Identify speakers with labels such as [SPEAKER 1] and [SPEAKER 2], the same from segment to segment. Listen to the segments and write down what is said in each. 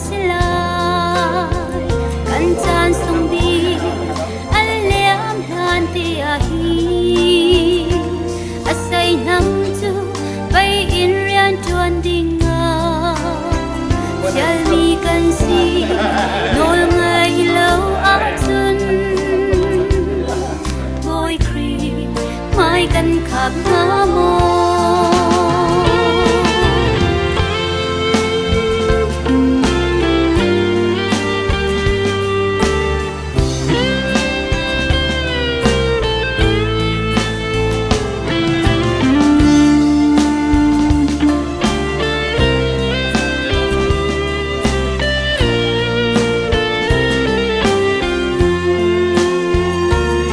[SPEAKER 1] si lai. Kan caan sung bik an liam hlan te ah hin a seihnam cu pei in rian ṭuan ding ah fialmi kan si. Nawl ngai lo ahcun Bawi Khrih hmai kan khap hnga maw?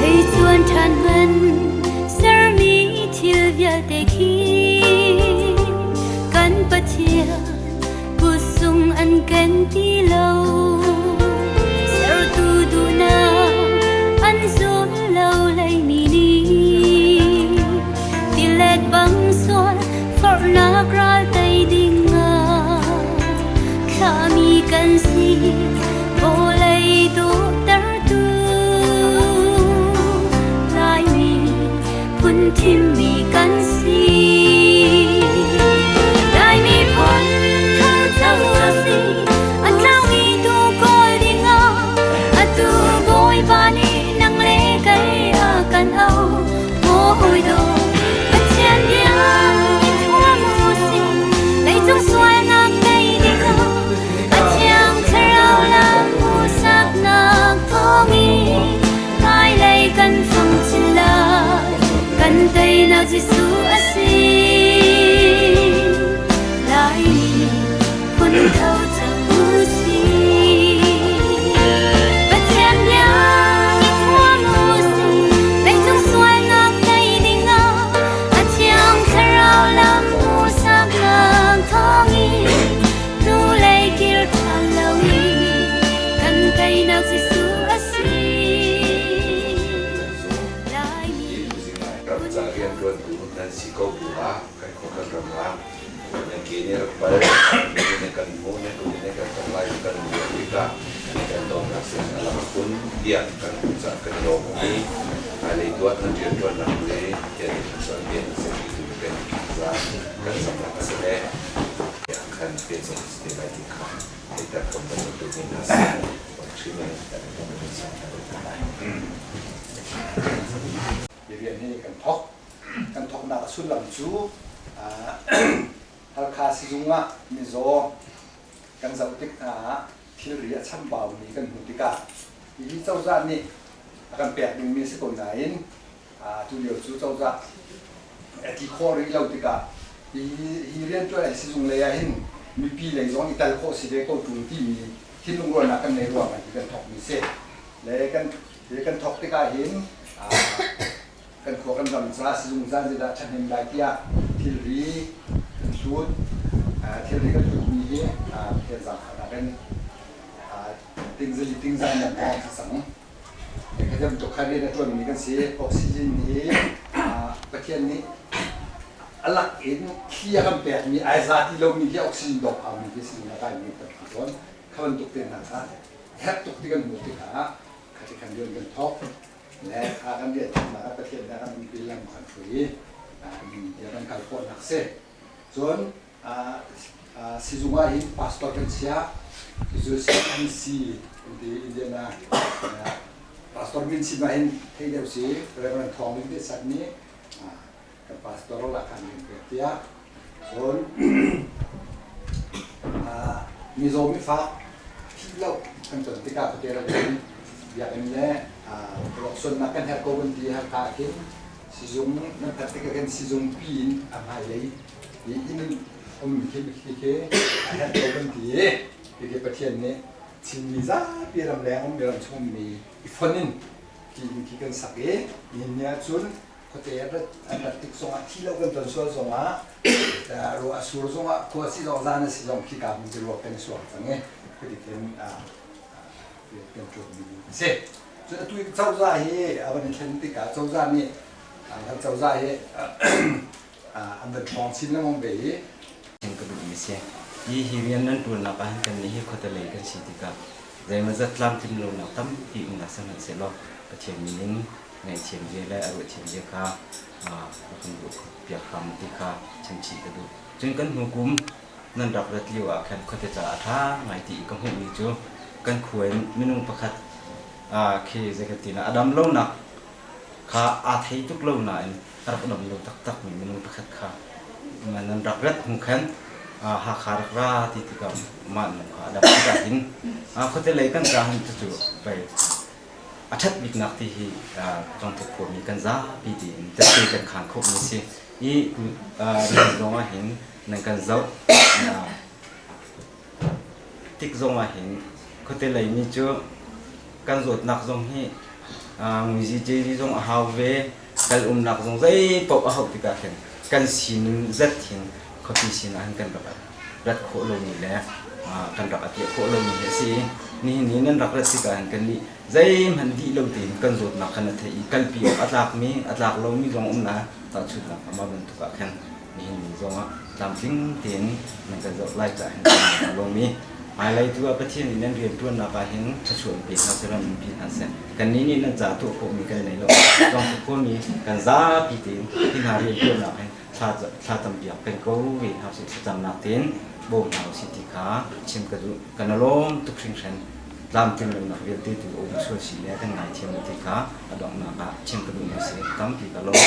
[SPEAKER 1] Hei cuan ṭhan hmanh sermi thil vialte khi kan Pathian kutsung an ken ti lo. Sertu duhnak an zul lo leimi nih tilet bang sual forhnak ral tei ding ah thlahmi kan si vawlei dawhtertu Laimi phun thimmi kan si. Laimi phun thar cang si a tlaumi tu kawl dingah atu Bawipa nih nang le kei a kan auh. Mawi dawt Pathian bia i thuam u sih leicung sualnak tei dingah a thiang thlarau lam hmuhsaknak thawngin hmailei kan fang chin lai kan teinak Jesuh a si. Laimi phun tho cang u sih. Pathian bia i thuam u sih leicung sualnak tei dingah a thiang thlarau lam hmuhsaknak thawngin hnulei kir ṭhan loin kan teinak Jesuh a si. Laimi
[SPEAKER 2] Ram ca rianṭuantu nan si ko bu ah kan khua kan ram ah nan ke nih rak pal, nan nih kan hmu, nan kut nih kan tong lai kan ruah tikah kan dawtnak sin a lang khun tiah kan hmuh caah kan i lawm i hmailei tuah nan rianṭuannak le Pathian nih thluachuah in pe seh ti tu kan za kan zamnak a si le tiah khan pehzulh a si te lai ti kha theihter kan bantuk in a si.
[SPEAKER 3] Hi rian hi kan thawk. Kan thawknak a sullam cu Halkha sizung ah mizaw kan zoh tik hna ah thilri a chambaumi kan hmuh tikah hi cozah nih a kan pek dingmi a si ko nain tulio cu cozah a ti khawh rih lo tikah hi rianṭuan sizung lei ah hin mipi lei zong i tel khawh si ve ko ṭung timi thinlung ruahnak kan nei ruangah hi kan thawkmi si. Le kan hi kan thawk tikah hin kan khua kan ram ca sizung zan zeidah ṭhahnem lai tiah thilri kan hlut. Thilri kan hlutmi hi Pathian zaangfahnak in tingzali tingzang nan hawng si cang. Kha bantuk kha rian a ṭuanmi kan si. Oxygen hi Pathian nih a lak in thli a kan pekmi ai za ti lomi hi oxygen dawp haumi hi sizung a kaimi kan tampi tawn. Kha bantuk te hna kha herh tuk ti kan hmuh tikah kha ti khan rian kan thawk. Le kha kan rian thawknak ah Pathian nih a kan umpi lam kan hruai i ni kan kal khawhnak si. Cun Sizung ah hin pastor kan chiah. Cucu CMC kan ti Indiana pastor min chim ah hin thei deuh si Reverend Thawng Ling te sak nih kan pastor la khan kan pek tiah. Cun mizaw mifak thih lo kan ton tikah khuate ram in biakinn le ruaksuannak kan herh ko kan ti Halkha ah khin sizung nan phanh tikah khin sizung pi in a hmailei i inn ummi khi khi khi a herh ko kan ti i khi Pathian nih Chinmi zapi ramleng ummi ramchung ummi i fon in khi inn khi kan sak i nihin ni ahcun khuate an rat tik zongah thi lo kan ton sual zongah ruah a sur zongah khua si zong zan a si zong khika hmun cu ruak kan i suang cang i khiti khin kan ṭuanmi a si. Cun atu cozah hi a van i thlen tikah cozah nih kan cozah hi an van ṭhawng chin lengmang ve i
[SPEAKER 4] Chim ka duhmi a si. Hi hi rian nan ṭuannak ah hin kannih hi khuate lei kan si tikah zeimawzat tlamtling lonak tampi um hna sihmanhsehlaw Pathian min in ngaihthiam zia le a ruahthiam zia kha rak kan ruah piak hram ti kha chimchih ka duh. Cun kan hnu kum nan rak rat lio ah khan khuate caah a ṭha ngai ti i ka hmuhmi cu kan khua in minung pakhat khi zei kan ti na a dam lonak kha aa thei tuk lo nain a rak dam lo taktakmi minung pakhat kha nan rak rat hnu khan Hakha rak ra ti tikah mah nung kha a dam tikah hin khuate lei kan ca hin cucu pei a ṭhat biknak ti hi Congthuk khuami kan zapi tiin tette kan khaan khawhmi a si i rian zong ah hin nan kan zoh tik zong ah hin khuate lei mi cu kan zawtnak zong hi nguizi jezi zong a hau ve kal umnak zong zei paoh a hauh tikah khin kan sining zat hin khuapi sinah hin kan rak rat khawh lomi le kan rak a piah khawh lomi hi a si i nihin i nan rak rat tikah hin kannih zeihmanh dih lo tein kan zawtnak khan a theih i kalpi awk a tlakmi a tlak lomi zong um na tahchunhnak amah bantuk ah khan nihin ni zongah tlamtling tein nan kan zoh lai caah hin kan lawm i hmailei tu ah Pathian nih nan rianṭuannak ah hin thluachuah in pe hna seh ram in pi hna seh. Kannih nih nan ca tuah khawhmi kan nei lo. Cawngthuk khuami kan zapi tein hi hna rianṭuannak hin thla thla campiak peng ko ve hna usih thlacamnak tein bawm hna usih ti kha chim ka duh. Kan i lawm tuk hringhran. Tlamtling lonak vialte tu a um sual si le kan ngaithiam ti kha a donghnak ah chim ka duhmi a si. Tampi ka lawm.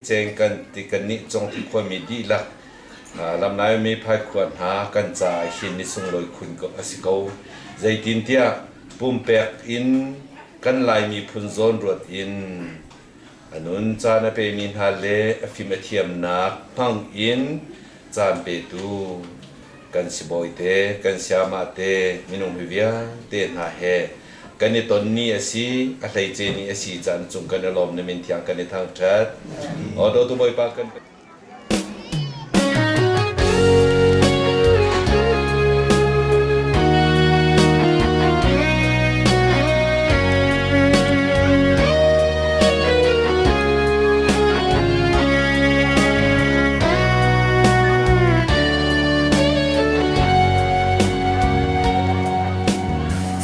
[SPEAKER 2] Ceng kan ti kannih Congthuk khuami dihlak lamlai mi phaikhua hna kan caah hin ni sunglawi khun a si ko. Zeitintiah pumpek in kan Lai miphun zawnruat in a nun caan a pemi hna le a fim a thiamnak hmang in caan petu kan sibawi te, kan sayamah te, minung hi vialte hna he kan i ton ni a si, a hleice ni a si caan cung kan i lawm na min thiang kan i thangṭhat. Aw dawtu Bawipa kan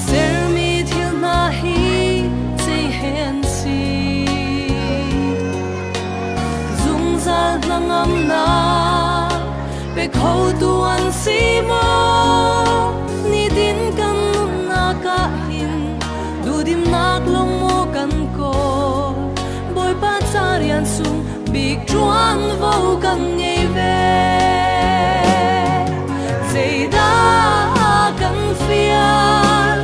[SPEAKER 1] Sermi thil hna hi zei he an si? Zungzal hnangamnak pe khotu an si maw? Nitin kan nunnak ah hin duhdimnak lawng maw kan kawl? Bawipa ca rian sung bik ṭuanvo kan ngei ve. Zeidah kan fial?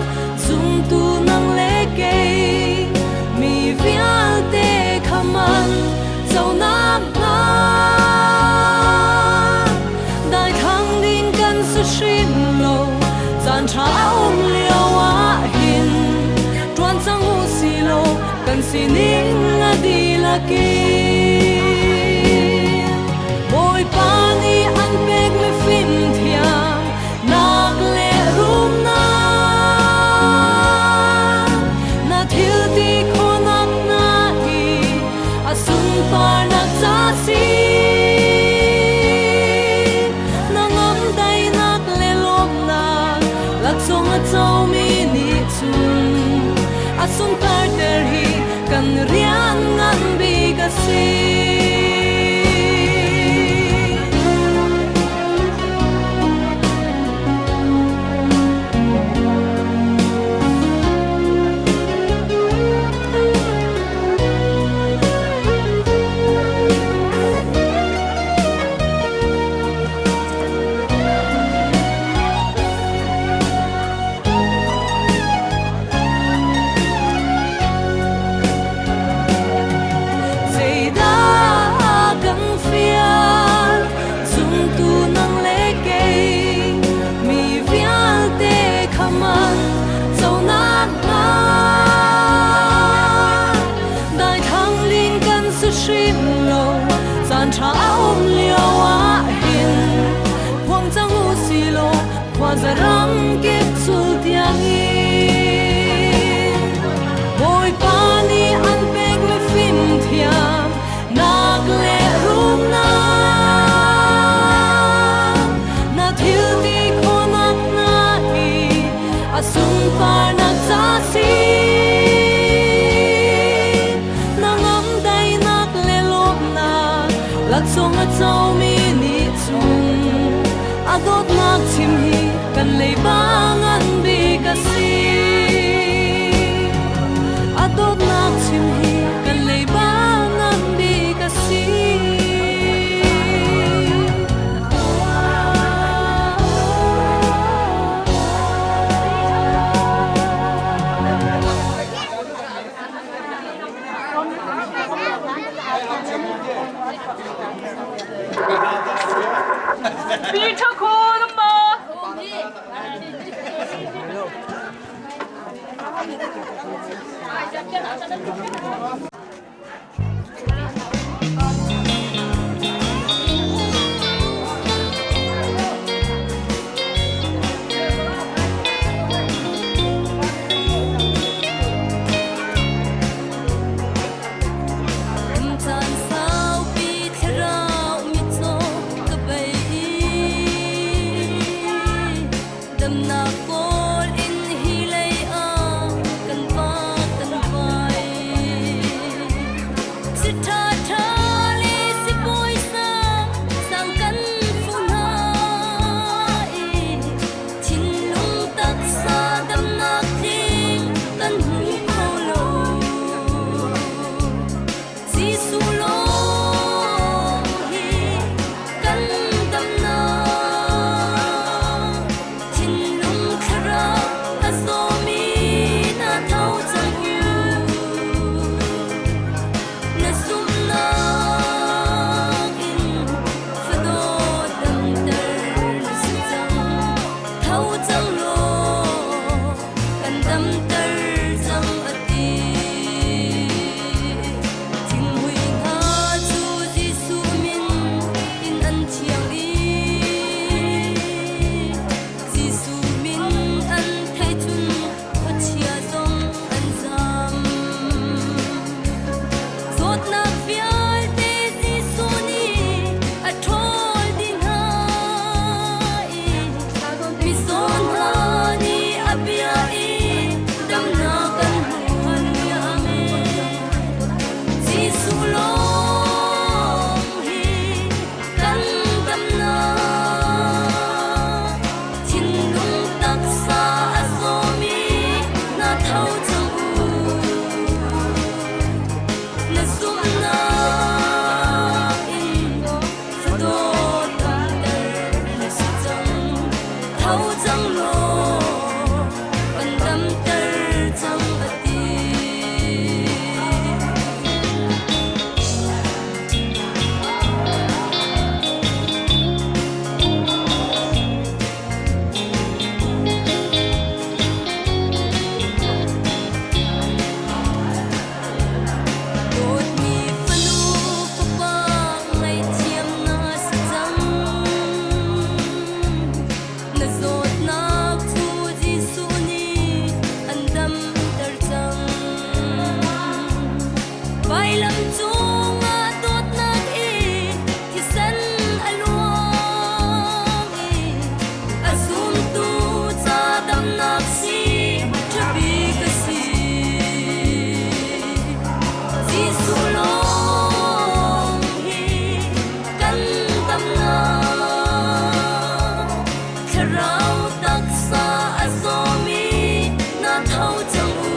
[SPEAKER 1] Zumtu nang le kei mi vialte kha man conak hna daithlang ding kan si hrim lo caan ṭha a um lio ah hin ṭuan cang u si law kan sining a dihlak in Bawipa nih an pekmi fimthiam nak le rumnak na thil ti khawhnak hna hi a sunparnak ca si na ngamdainak le lawmhnak laksawng a comi nih cun a sunparter hi kan rian ngan bik a si. Zeidah kan fial zumtu nang le kei mi vialte kha man conak hnga daithlang ling kan si hrim lo caan ṭha a um lio ah hin phuang cang u si law khuaza ram kip cul tiangin Bawipa nih an pekmi fimthiam nak le rumnak na thil Tlaumi nih cun a dawtnak chim hi kan leiba ngan bik a si. A dawtnak chim hi kan leiba ngan bik a si.
[SPEAKER 5] Peter Khun ma.
[SPEAKER 1] Caan saupi thlarau mitcaw ka bei i damnak kawl in hi lei ah kan pa kan vai. Si ṭha ṭha le si bawi sang sang kan fu hna i thinlung taksa damnak tling kan hmu kho lo. Jesuh lawng hi kan damnak, thinlung thlarau a zawmi na tho cang u. Na zumhnak in fadawt damter na si cang. Tho cang law kan damter cang a ti. Thinghmui hna cu Jesuh min in an thiang i Jesuh min an theih cun khuachia zong an zam. Zawtnak vialte Jesuh nih a ṭhawl dih hna i mizaw hna nih a bia i damnak an hmu. Amen. Jesuh lawng hi kan damnak, thinlung taksa a zawmi na tho cang u. Na zumhnak in fadawt damter na si cang. Tho cang law kan damter cang a ti. Dawtmi fanu fapa ngaihthiam na si cang. Na zawtnak cu Jesuh nih an damter cang. Vailam cungah dawtnak i thisen a luang i a zumtu ca damnak si ṭha bik a si. Jesuh lawng hi kan damnak, thlarau taksa a zawmi na tho cang u.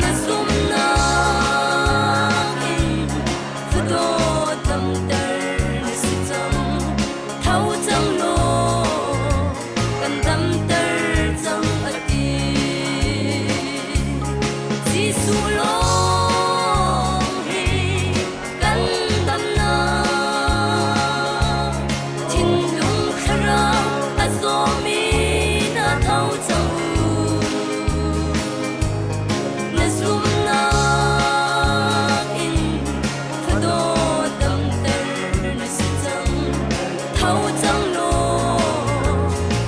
[SPEAKER 1] Na zumhnak in fadawt damter na si cang. Tho cang law kan damter cang a ti. Jesuh lawng hi kan damnak, thinlung thlarau a zawmi na tho cang u. Na zumhnak in fadawt damter na si cang. Tho cang law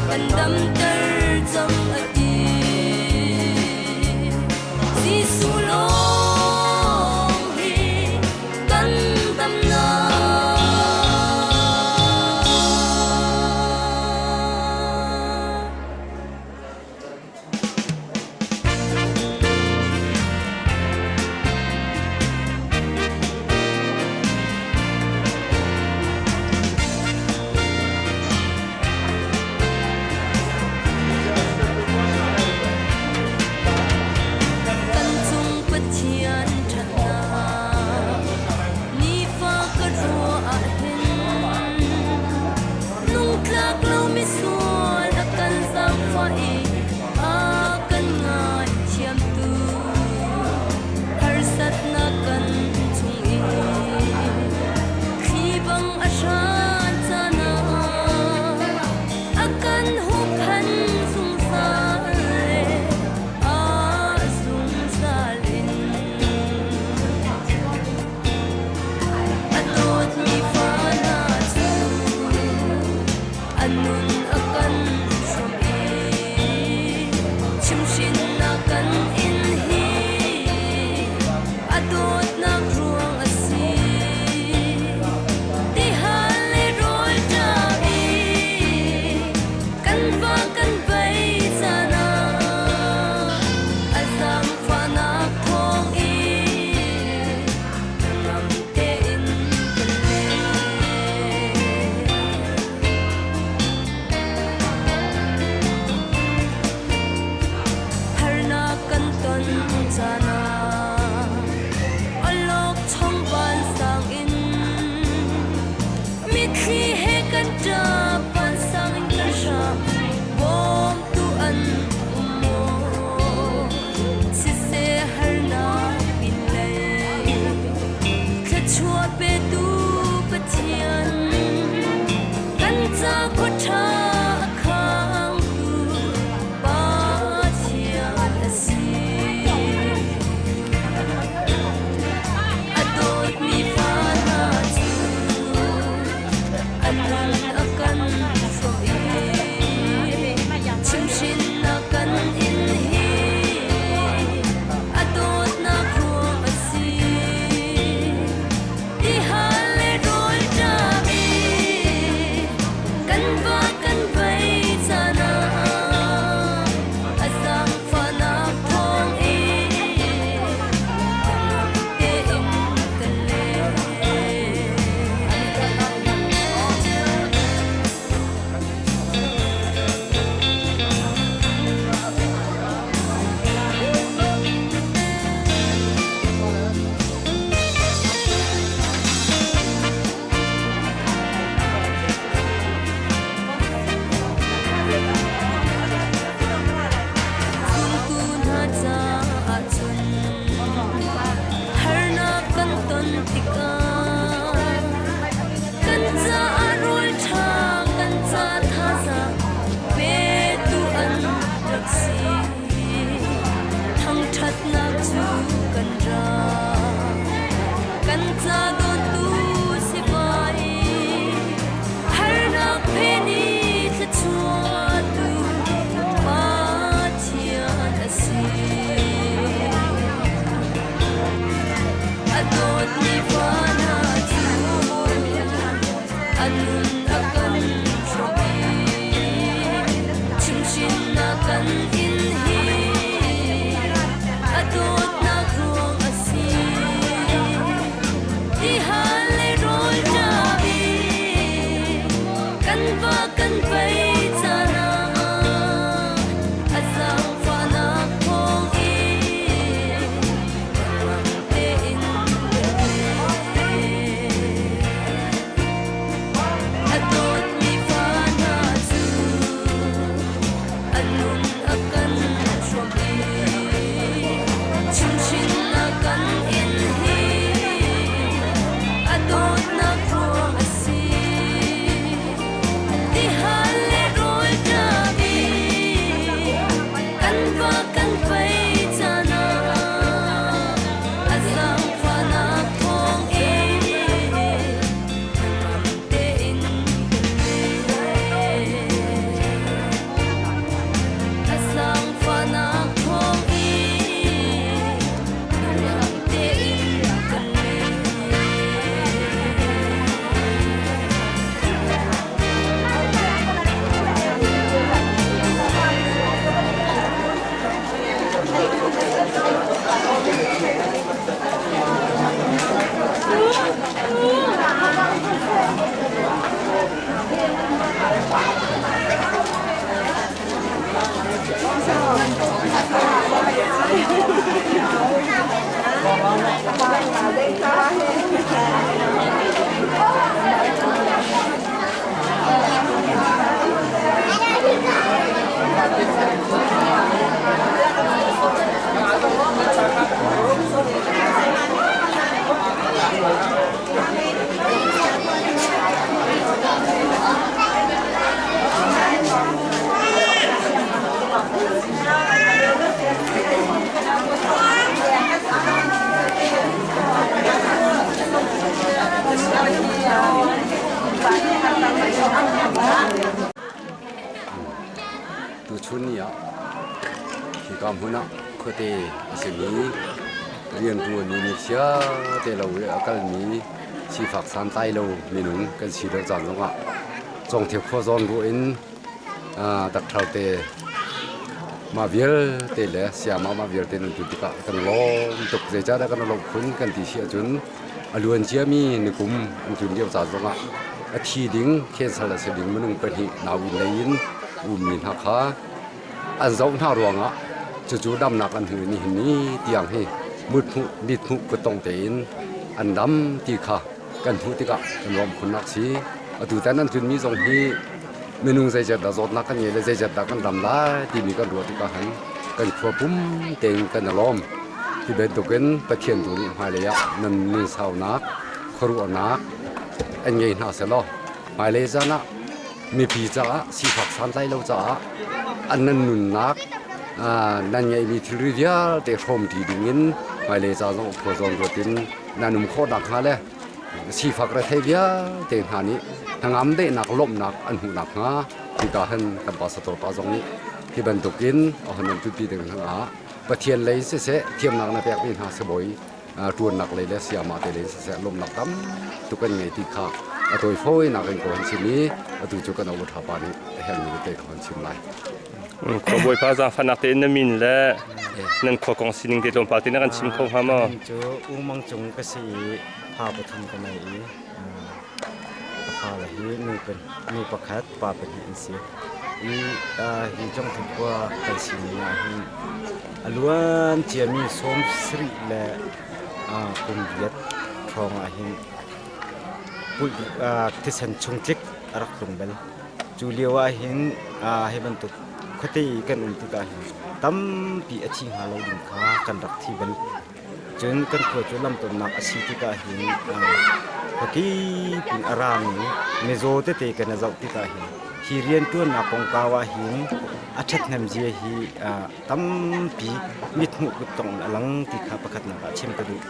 [SPEAKER 1] kan damter cang a ti. Jesuh lawng hi kan damnak. A nun a kan hrawmh i chimhhrinnak kan in hi a dawtnak ruang a si. Tihal le rawl ṭam i kan va kan vei caan ah a zaangfahnak thawng in hnangam tein kan leng. Harnak kan ton caan ah awlokchong vansang in mitthli he kan ṭap, vansang in kan hram, bawmtu an um maw? Siseh harnak pinlei thluachuah petu Pathian kan ca khua ṭha a khangtu Pathian a si. A dawtmi fa hna cu a nun a kan hrawh i chimhhrinnak kan in hi a dawtnak ruang a si. Tihal le rawl ṭam i kan va kan vei caan ah a zaangfahnak thawng in hnangam tein kan leng. Zumtu hna caah cun harnak kan ton tikah kan caah rawl ṭha kan ca thazaang petu an rak si. Thangṭhatnak cu kan ra. Kan ca dawtu si bai harnak phen i thluachuahtu Pathian a si. A dawtmi fa hna cu a nun a kan hrawmh i chimhhrinnak kan in hi a dawtnak ruang a si. Tihal le rawl ṭam i kan va kan vei caan ah a zaangfahnak thawng in hnangam tein kan leng. A dawtmi fa hna cu a nun a kan hrawmh i chimhhrinnak kan in hi a dawtnak ruang a si. Tihal
[SPEAKER 6] chun ni ah hika hmun ah khuate a simi rianṭuanmi nih chiate lo i a kalmi sifak santlai lo minung kan si lo caan zongah Congthio khua zawn ruah in dakthar te mah vialte le sayama mah vialte nan ṭun tikah kan lawm tuk. Zeicahdah kan lawmh khun kan ti si ahcun a luan ciami nikum an tlun lio caan zongah a thi ding cancel a si ding minung pahnih nauinn lei in ummi hna kha an zoh hna ruangah cucu damnak an hmu i nihin ni tiang hi muthmuh mithmuh kuttong tein an dam ti kha kan hmuh tikah kan lawmh khunnak si. Atu tan an tlunmi zong hi minung zeizat dah zawtnak kan ngei le zeizat dah kan dam lai timi kan ruah tikah hin kan khua pum tein kan i lawm. Hi bantukin Pathian tu nih hmailei ah nan nunsaunak, khuaruahnak an ngei hna selaw hmailei caan ah mipi caah sifak santlai lo caah an nan nunnak nan ngeihmi thilri vialte hrawmṭi dingin hmailei ca zong khua zawn ruat in nan um khawh nakhnga le sifak rethei vialte hna nih hnangam daihnak lawmhnak an hmuh nakhnga hika hin kan pastor pa zong nih hi bantukin a hon an tupi ding hna ah Pathian lei in siseh thiamnak na pekmi hna sibawi ṭuannak lei le sayama te lei in siseh lawmhnak tam tuk an ngei ti kha a tawi fawinak in ko han chim i atu cu kan awu ṭha pa nih a herhmi te kha han chim lai.
[SPEAKER 7] Khuabawi pa zaangfahnak tein na min le nan khua kong sining te tlawmpal te na kan chim kho hnga maw?
[SPEAKER 4] Cu Umang cung ka si i fa pathum ka nei i ka fale hi nu pakhat pa pahnih an si. I hi Congthing khua kan sining ah hin a luan ciami sawm sarih le kum riat hrawng ah hin thisen chungtlik a rak tlung bal. Cu lio ahhin hi bantuk khuate i kan um tikah hin tampi a thi hnga lo ding kha kan rak thi bal. Cun kan khua cu lamtonnak a si tikah hin khuakip in a rami mizaw tete kan i zoh tikah hin hi rianṭuannak kongkau ahhin a ṭhathnem zia hi tampi mithmuh kuttong in a lang ti kha pakhatnak ah chim ka duh.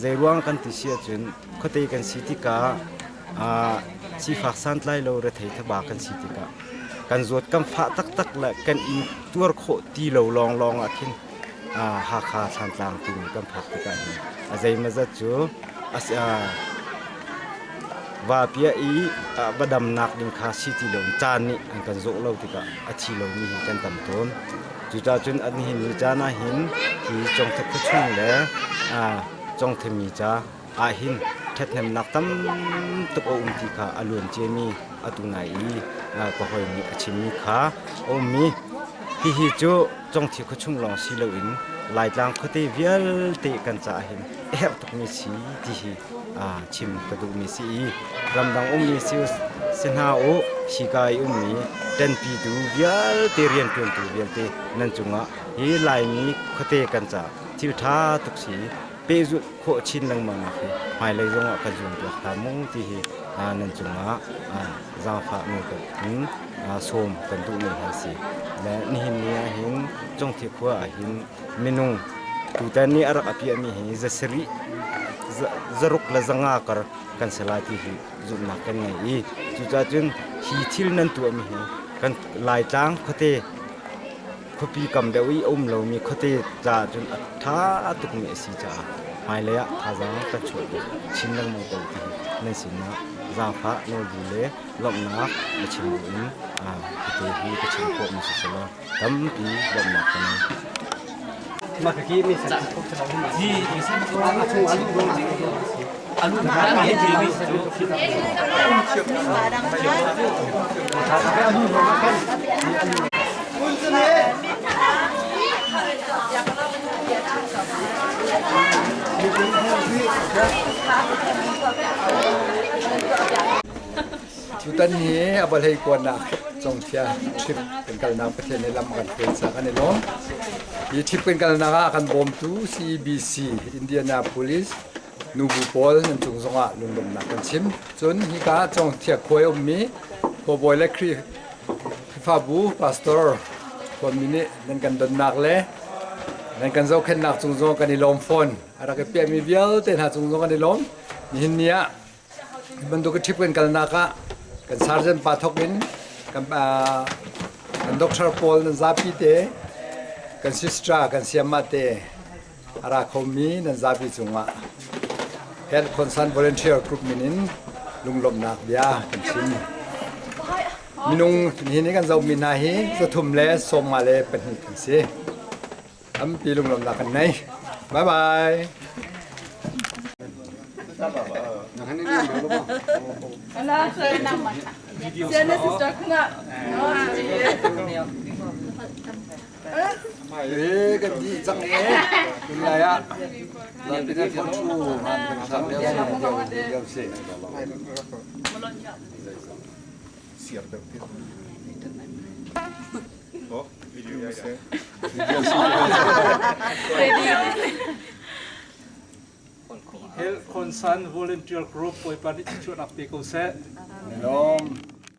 [SPEAKER 4] Zeiruang kan ti si ahcun khuate kan si tikah Sifak santlai lo rethei thaba kan si tikah kan zawt kan fah taktak le kan in tuar khawh ti lo lawnglawng ah khin Hakha Thlantlang timi kan phak tikah hin a zeimawzat cu vapia i va damnak ding kha si ti lo caan nih an kan zawh lo tikah a thi lomi hi kan tam tawn. Cucaah cun nihin ni caan ah hin hi Congthek khuachung le Congthemi ca ahhin ṭhathnemnak tam tuk a um ti kha a luan ciami atu nai i ka hawi nih a chimmi kha a ummi hihi cu Congthi khuachung lawng si loin Laitlang khuate vialte kan caah hin a herh tukmi si ti hi chim ka duhmi si i ramdang ummi si si hna u hika i ummi ṭanpitu vialte rianṭuantu vialte nan cungah hi Laimi khuate kan caah thil ṭha tuk si pehzulh khawh chin lengmang nak hi hmailei zongah kan zuampiak hna mu ti hi nan cungah zaangfah nawl in sawm kan duhmi hna si. Le nihin ni ah hin Congthi khua ah hin minung tutan ni a rak a piahmi hi zasarih zaruk le zanga kar kan si lai ti hi zumhnak kan ngei i cucaah cun hi thil nan tuahmi hi kan Laitlang khuate khuapi kam deuh i a um lomi khuate ca cun a ṭha tukmi a si caah hmailei ah thazaang kan chuah chin lengmang ko ti hi nan sinah zaangfah nawlbu le lawmhnak na chim bu in khuate hi ka chim khawhmi si selaw tampi lawmhnak ka ngei.
[SPEAKER 3] Tutan hi a vawlei kuannak Congthia trip kan kalnak Pathian nih lam a kan hruai caah kan i lawm. Hi trip kan kalnak ah a kan bawmtu CBC Indianapolis nubu pawl nan cung zongah lunglawmhnak kan chim. Cun hika ah Congthia khua i ummi khuabawi le Khrihfabu pastor khuami nih nan kan donnak le nan kan zohkhenhnak cung zong kan i lawm fawn. A rak i piahmi vialte hna cung zong kan i lawm. Nihin ni ah Hi bantuk trip kan kalnak ah kan sergeant pa thawk in kan. Kan doctor pawl nan zapi te, kan sister kan siamah te a ra khomi nan zapi cungah Health Concern Volunteer Group min in lunglawmhnak bia kan chim. Minung nihin i kan zohmi hna hi 352 kan si. Tampi lunglawmhnak kan nei. Bye bye. Eh, kan di cang eh. Lai ah. Lampi na photo han kan sam deuh si.
[SPEAKER 8] Siar deuh ti. Oh, video si.
[SPEAKER 9] Health Concern Volunteer Group Bawipa nih chuahnak pe ko seh.
[SPEAKER 3] Lawm.